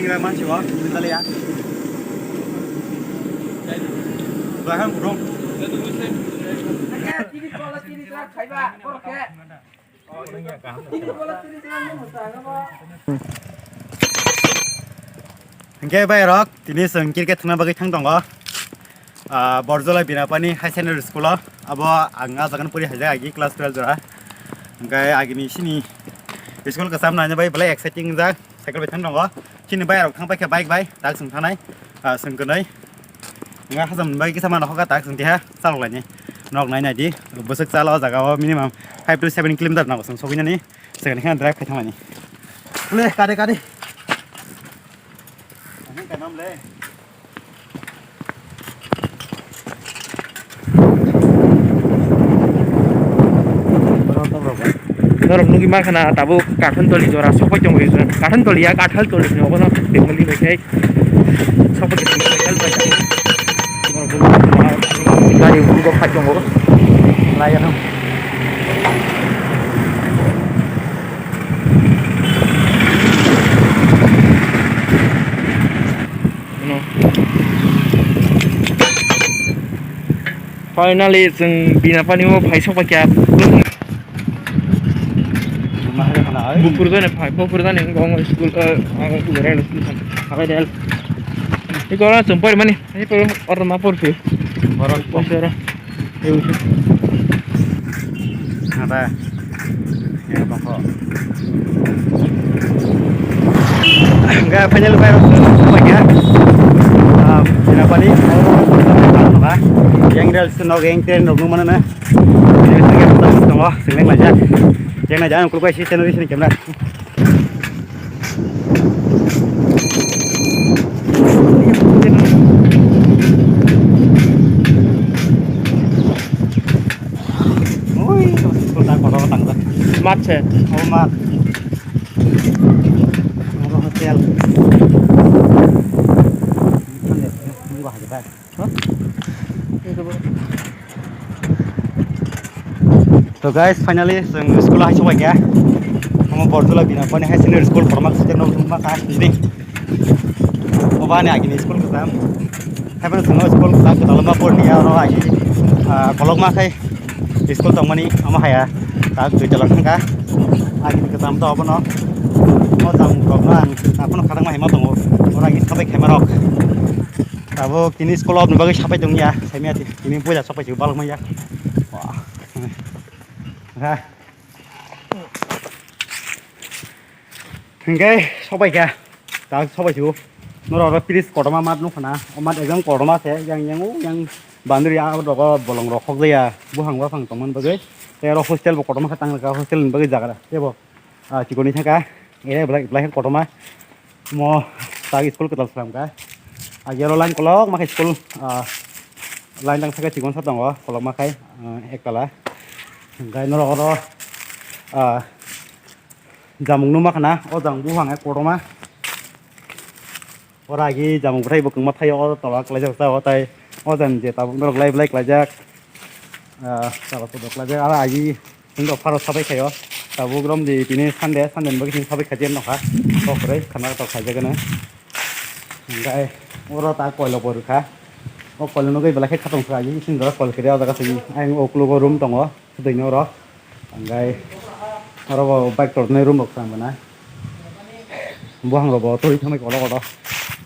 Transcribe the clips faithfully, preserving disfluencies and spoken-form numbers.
Mansi wa, tali ya. Bahang burung. Hingke bai rok, tini chwng cricket thwngna bagwi thang tongo. Ah, Borjola Binapani High Secondary School o. Abo ang ah jaga pori haijak agi class twelve jora. Hingke agini sini school kwcham naina bai belai exciting jak. Cycle bai thang tongo. Chini bai rok thang paikha bike bai, tak chwng thanai, ah, chwng kwnwi. Nga hajam bai kisa mano hoka tak chwng tiha chalok laini. Nok nai nai di, bwswk chalo o jaga o minimum five to seven kilometer nango chwng sogwi nani. Chwng khe drive khai thang laini. Le, kade, kade. Ani kanam le. Norok nugwi mankha na tabuk Kathantoli jora sokpai tongo, Kathantoli ya Kathaltoli hino bono Bengali bai khai sokpai tongo. Gari ulo phai tongo. Laya no. Finally, chwng Binapani o phai sokpai kha. Bukur jani phai, bukur jani wngkha omo school, eh, omo school, rel school, habai rel. Iko oro chwng porimani, iko oro ma porphi. Borok. Abo. Ya, bangko. Enggak, final bayar. Apa ya? Ah, Binapani. Yang rel senok, yang train rok nung mana na? Ini tongo, sing laijak. Yang na jangan kulkai si channel sini kamera. Ui, school ta kotor tangjak. Mat se. Oh, mat. Aro hotel. To guys, finally chwng school hai sokbai kha. Omo Borjola Binapani High Secondary School kotorma site no thwngma kha bini. Obo ani agini school kwcham. Haibano chwngno school kwcham kwtalma porni ya oro agi, ah, kolokma khai school tongmani omo haya. Tak dui tala thangkha. Agini kwcham to obono. O jang rokno ang aphano khatangma hima tongo. Oro agi sabai khaima rok. Tabuk tini school o aboni bagwi sapai tongya, saimaya tini puila sapai se balok manya. Wah. Ha. Hingke sapai kha. Tak sapai se. Norok oro pris kotorma mat nukha na. O mat ekdam kotorma se. Yang, yang, o yang bandri a dogo bolong rok khokjaya. Buphang, buphang tongmani bagwi. Tei oro hostel bo kotorma khe tang rwkha, hostel ni bagwi jaga tebo, ah, chikoni thangkha. Ere belai, belai khe kotorma. Mo tak school kwtal slam kha. Agi oro line kolok ma khe school, ah, line tang saka chikon sa tongo, kolok ma khai, ah, ektala. Hingke norok oro, ah, jamung numa khana, o jang buphang hai kotorma. Oro agi jamung bwthai bo kwngma thaio, o tola kwlaijak sa o tai o jang je tabuk norok lai belai kwlaijak. Ah, tola sodok kwlaijak, aro agi hingo pharo sabai khaio. Tabuk romdi tini Sunday, Sunday ni bagwi tini sabai khaijak nokha. Kok kwrwi khana tok khaijak gana. Hingke oro ta koilo bo rwkha. O koilo nugwi belai khe khatong kha agi, isingo koil kwrwi o jaga simi. Ayang o uklogo room tongo. Sudai ni oro. Hingke oro bo bike tornai room rok tang bana. Buphang rok bo twi thangbai kotor kotor.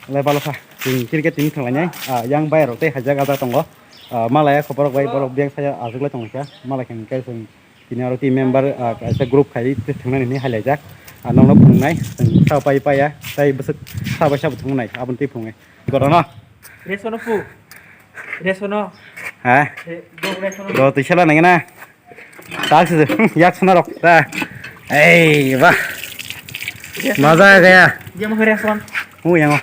Lai balo kha. Chwng cricket team thanglainai. Ah, yang bai rok tei haijak ajak tongo. Ah, malaya kho borok bai borok beng saya achuklai tongkha. Malai khe hingke chwng tini oro team member, ah, kaisa group khai thangnani hinwi hailaijak. Ah, nokno phunuknai. Chwng sa pai paiya. Tei bwswk sa bai sabo thungnai. Aboni twi phunuknai. Godono. Resono pu. Resono. Ha? Re-, go resono. Go twi sela nangina. Tak se, yak sona rok ta. Ei, wah. Maza a gaya. Ye mo reson. Hu yang.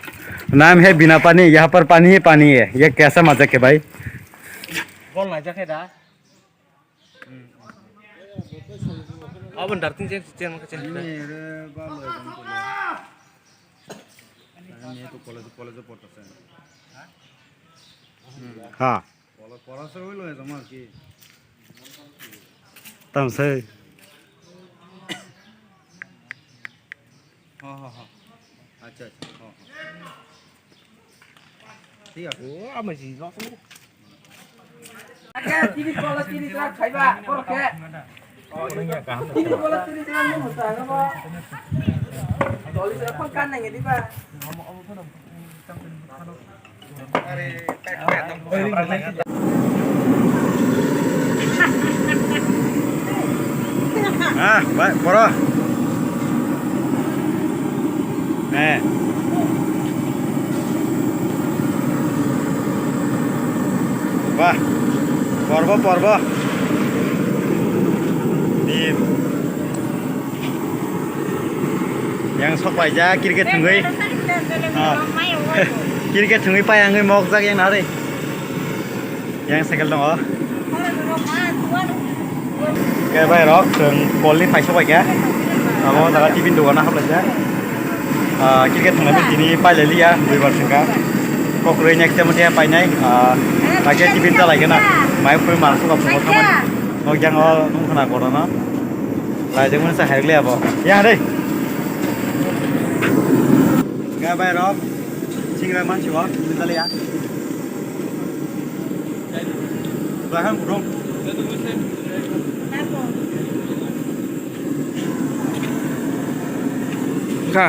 Naam hai Bina Pani, yahan par pani hi pani hai. Ye kaisa maza ke bhai? Bol na jakhe da. Abon darting chen chen chen. Ini re ba lo yang tu. Ini tu college college porta sa. Ha. Pora, pora se hoilo, e, tomar ki? Tam sei. Ha, ha, ha. Acha, acha. Oh, oh. Thik ase. O, ama ji lo. Ake, tini kola, tini tra khaiba, koro khe. Tini kola, tini tra mo musa ga ba. Doli tra kon kan nang di ba. Ah, ba, poro. Eh. Wah. Porbo, porbo. Di. Yang sok paijak cricket thwngwi. Ah. Cricket thwngwi pai ang mokjak yang nari. Yang cycle dong. Khe bai rok chwng bol ni paisa bai khe. Abo jaga tiffin dogan hap lai khe. Ah, cricket thwngna tini pai lai liya, dui bar thwngkha. Kokroi next time khe painai. Ah, khe tiffin chalai khe na. Mai phuri mangso ba phungo thangmani. Nok yang o nung khana korona. Laijak mani sa hairok le abo. Ya dei. Ga bai rok. Singra mansi wa. Dali ya. Bahang burung. Kha.